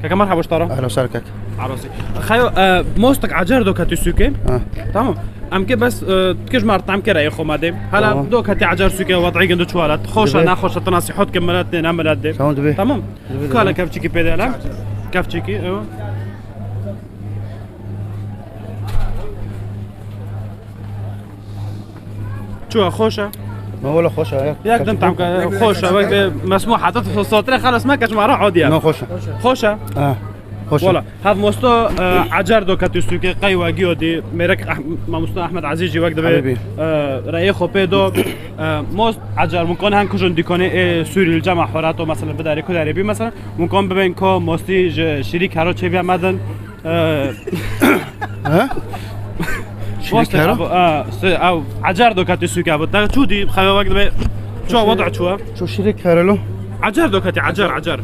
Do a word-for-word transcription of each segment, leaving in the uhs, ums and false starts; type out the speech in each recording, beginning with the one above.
Keke, merhaba ji te re. Ehlen sar kek. Arasî. Xeyo, e, mostek ecer do ketî sûkê. Ha. Tamam. Em ke bes, e, tu ke ji me re tam ke reyê xwe me dê. Hala Tamam. Do ketî ecer sûkê, wed'î gindi çi halet. Xweş e, Dibe. Nexweş e, tu nesîhet ke milet dê, ne milet dê. Tamam, dibe. Tamam. Dibe, dibe. Kale kevçikî pê de hele. Kevçikî, ewa. Çuwa xweş e? Ma wele xweş e, ya. Yak din tam ke xweş e, wek de mesmû heta tu sotre xelas me ke ji me re adiye. No, xweş e. Xweş e? Ha, xweş e. Wala, hev mosto, e, ecer do ketî sûkê qey we giyo dî, mêrek Ah-, mamosta Ahmed Aziz jî wek dibe, Habibi. E, reyê xwe pê do, e, most ecer, hûn kon hen kujin dîkonê ê Sûrî li cema xwe re to, mesela bidarê kudarê bî, mesela, hûn kon bibên ko mostî ji şîrî kero çêbiya me din, Ee, Ha? Şirin boş ver kero? Abi, ha, se-, ew, ecer do ketî sûke abi. Te çû dî, xewe wek dibe. Çû, wada çû. Çû şirin kerelo. Ecer do ketî, ecer, ecer.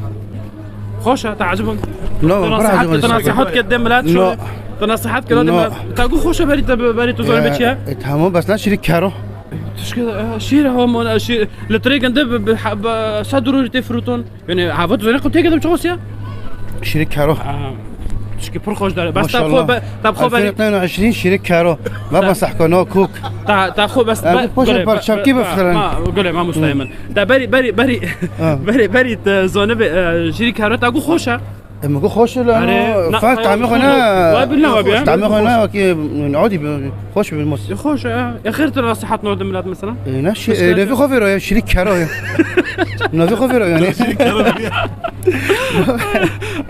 Xweş e, te ecibim. No, Te bırak nasihat, acaba te şirin. Nasihat ke de milet No. Şöyle. Te nasihat ke de No. Milet. Te gu xweş e berî te, berî tu zor be çiye? E, tamam, bes ne şirin kero. Tişke, e, şirin ha, mon, e, şirin. Li trê gende bi, bi, ha, bi, sa dururi te fruton. Yani hava tu zane ku têke de çi ya? Şirin kero. Aa, tişkî pir xweş dare. Bes te Maşallah. Xwe be, te xwe berî. Elfîn eteyn û eşrîn şirin kero. Me ben sahko no kuk. Te, te xwe bes Yani be, poşet böyle, parça be, ki be, bifxirin. Ma, gule, ma mustayım. Te berî, berî, berî, Ha. Berî, berî te zone be, e, şirin kero te gu xweş e. E, min got xweş e, Erê, no, na, fa, tamî xwe ne, wa bilna wa xweş, biya. Tamî xwe ne, wekî, yani, adî bi, xweş bi mos. E, xweş e, ya. E, xêr tu ra sihet nordin milet mesela? E, ne şi-, e, Hoş geldin. Nevi xwe vêro ya, şirî kero ya. Nevi xwe vêro yani.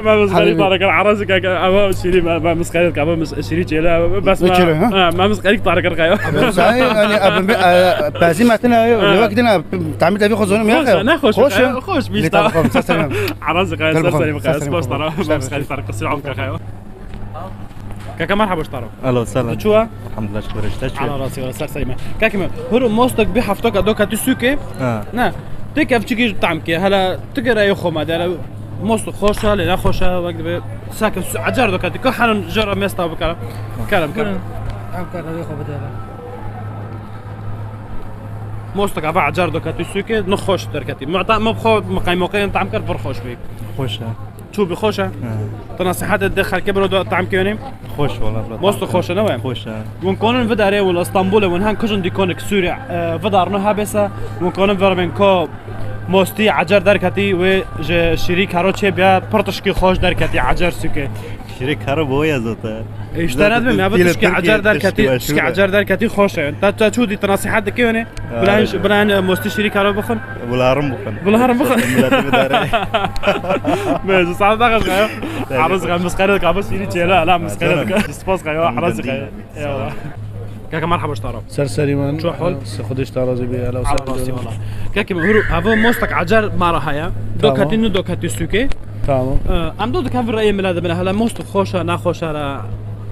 Ma biz xerî Harbi. Tarık, arazı kaka, ama şirî, ma, ma biz xerî, ama biz şirî çêle, bes Ne ma, çêle, ha? Ha, ma biz xerî Tarık kaya. Sen yani, abim, e, pezî metin ya, Ha. Ne vakit ne, tamî tabii xwe zonim ya. Xweş e, ne xweş e, Xweş e. Xweş bir Lê işte. Tamam, tamam, sen, sen. Arazı kaya, Gel sen bakalım, seni sen bakalım. Seni Baş bakalım. Tarık, Sen baş seni. Tarık, kısır al kaka. Kaka, merhaba, Baş Tarık. Alo, selam. Tu çuwa? Elhamdulillah, şükür, işte çuwa. Ala rasi, wala ser serî me. Kaka me, huru mostek bi heftoka do ketî sûkê. Ha. Ne. Tek ev çikî tam ke, hala tu ke reyê xwe me de, hala mostek xweş e, lê ne xweş e, wek dibe, sake su-, ecar do ketî, ka henin jara mesta bikara. Kerem, kerem. Em kar reyê xwe bide. Mostek ava ecar do ketî sûkê, ne xweş derketî. Muta, me xwe, me qeymoqeyên tam kir, pir xweş bî. Xweş e. Çû bi xweş e. He. Tu nasihetê de xelkê biro do tam kênî. Xweş wala bro. Mostek xweş e, ne we? Xweş e. Hûn konin vidarê wala Stenbolê hûn hen kujin dîkonek Sûrî, e, vidarno hebêse. Hûn konin vermên ko mostî ecer derketî wê ji şirî kero çê biya pir tişkî xweş derketî ecer sûkê. Şirî kero bo ye zaten. E, işte ne dibim, ya bu tişkî ecer derketî, tişkî ecer derketî xweş e. Ta, ta çû dî tu nasihet dikê wene? Bilan, bilan, e, mostî şirî karo bixin. Bilarim bixin. Bilarim bixin. Milletê bidare. Meclis sana da kaç kayo. Arız kayo, mıskarı kayo, şirî çêle, ala mıskarı kayo. Spas kayo, arız kayo. Eyvallah. Kaka, merhaba, Baş Tarık. Ser serî me. Ço hol? Se xwedê ji te razî bê, helal Ala rastî wala. Kaka, huru, hava mostek ecer mara haya. Tamam. Do ketî, nu do ketî sûkê. Tamam. E, em do dikan vir reyê mila de bine, hala mostek xweş e, ne xweş e ra.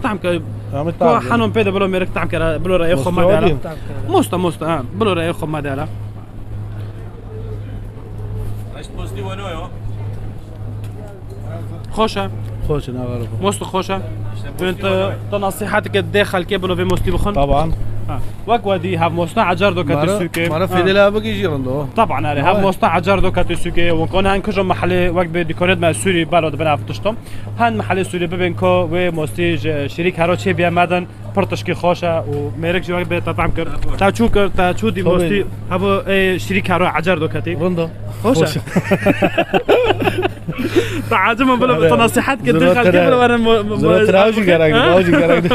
Tam ke Tamam, ko tamam. Hanon pê de bilo mêrik tam kera, bilo reyê xwe me de hala. Mosta, mosta, ha, bilo reyê xwe me de hala. Xweş e. Xweş e, ne var bu. Mosta xweş e. Ben te, te nasihat ke de xelkê bilo vê mostî bixin. Taban. Ha. Wek wedî hev mosta ecar do ketî sûkê. Mara fêdê le bigî jî rind o. Taban, erê, hev mosta ecar do ketî sûkê. Wan kon hen kujo mehelê wek bê dîkonet me Sûrî balo dibin ev tişto. Hen mehelê Sûrî bibên ko wê mostî ji şirî kero çê biye me din. Pir tişkî xweş e û mêrik jî wek bê te tam kir. Te çû kir, te çû dî mostî, hevo ê şirî kero ecer do ketî. Rind e. Xweş e. Xweş e. Te acim min bilo, te nasihet kir, dê xelkê bilo werin mo-, mo-, Zira tira ew jî gerek dibe, ew jî gerek dibe.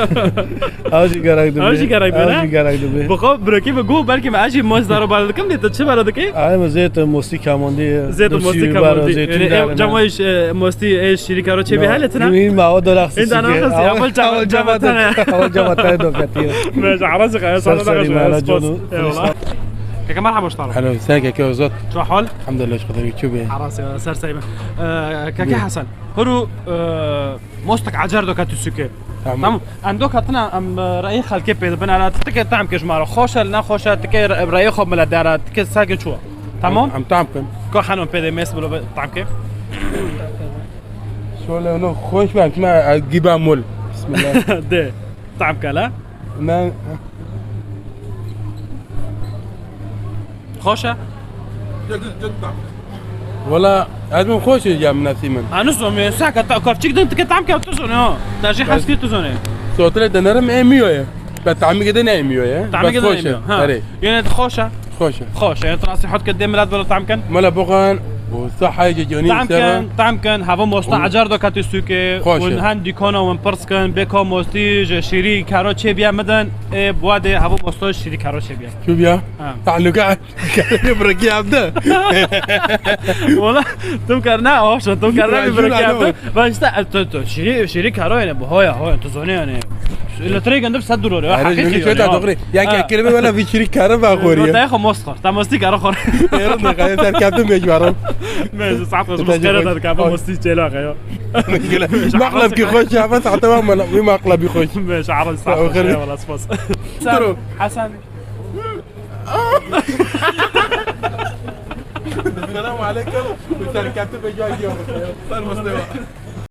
Ew jî gerek dibe. Ew jî gerek dibe, ne? Ew jî gerek dibe. Bi xwe birokî bi gu belkî me ez jî mostî daro balo dikim, dê tu çi balo dikî? Ay, me zêt mostî kamondî. Zêt mostî kamondî. Yanî, cama iş, e, mostî, e, şirî kero çê bî hele tine. Yine ma o dolar sisi. Ênda naxist, ya, awal cama, cama tane. Awal cama tane do ketiye. Meclis arası kaya, sana da kaç. Eyvallah. Kaka, merhaba, Baş Tarık. Hello, sen keke Ozot. Ço hal? Elhamdülillah, şu kadar YouTube. Arası, ser serî me. E, kaka Hasan. Huru, e, mostek ecer do ketî sûkê. Tamam. Tamam. Em do ketina, em, e, reyê xelkê pê dibin. Ela tike tam ke ji me re xweş e, ne xweş e, tike re-, reyê xwe mile dera, tike sake çuwa. Tamam? Em tam kin. Ko henon pê de mês bilo tam ke. Şöyle onu xweş ben kime giba mol. Bismillah. De. Tam ke la. Ne? Xweş e? Wala ez min xweş e ya min nesî min. Ha, nizom e, saka ta kafçik din tike tam ke tu zone ha. Ta jî hes kir tu zone. Sotilê denerim ê miyo ye. Be tamî gede ne miyo ye. Tamî gede ne miyo. Ha. Erê. Yine xweş e. Xweş e. Xweş e. Yine rastî hot ke de milet bela tam ken. Mela bokan û sahayê cî cîhanî. Tam ken, tam ken. Hava mosta acar do katî sûke. Xweş e. Û hen dîkona û pirs ken. Bê ka mostî ji şîrî karo çê biya midin. E, bu de hava mosta şîrî karo çê biya. Çû biya? Ha. Tahlûke. Birekî evde. Wala, tu kar ne, hoşa, tu kar ne birekî evde. Ben işte, e, tu, tu, şîrî, şîrî karo yani, bu hoya, hoya, tu zone yani. Letre gönderip sen dur oraya. Her gün şöyle doğru. Ya ki kelime böyle bir şîrî karo ben koruyor. Te xo most xor, te mostî karo xor. Yarın da kayın serkeftim mecburum. Ben saat xo most karo da kafa mostî çela kayo. Maqlab ki xweş ya, ben saate var mı? Bir maqlab bir xweş. Ben şahar saat xo, wala spas. Hasan. Selamu aleykum. Serkeftim mecburum. Sen mostî.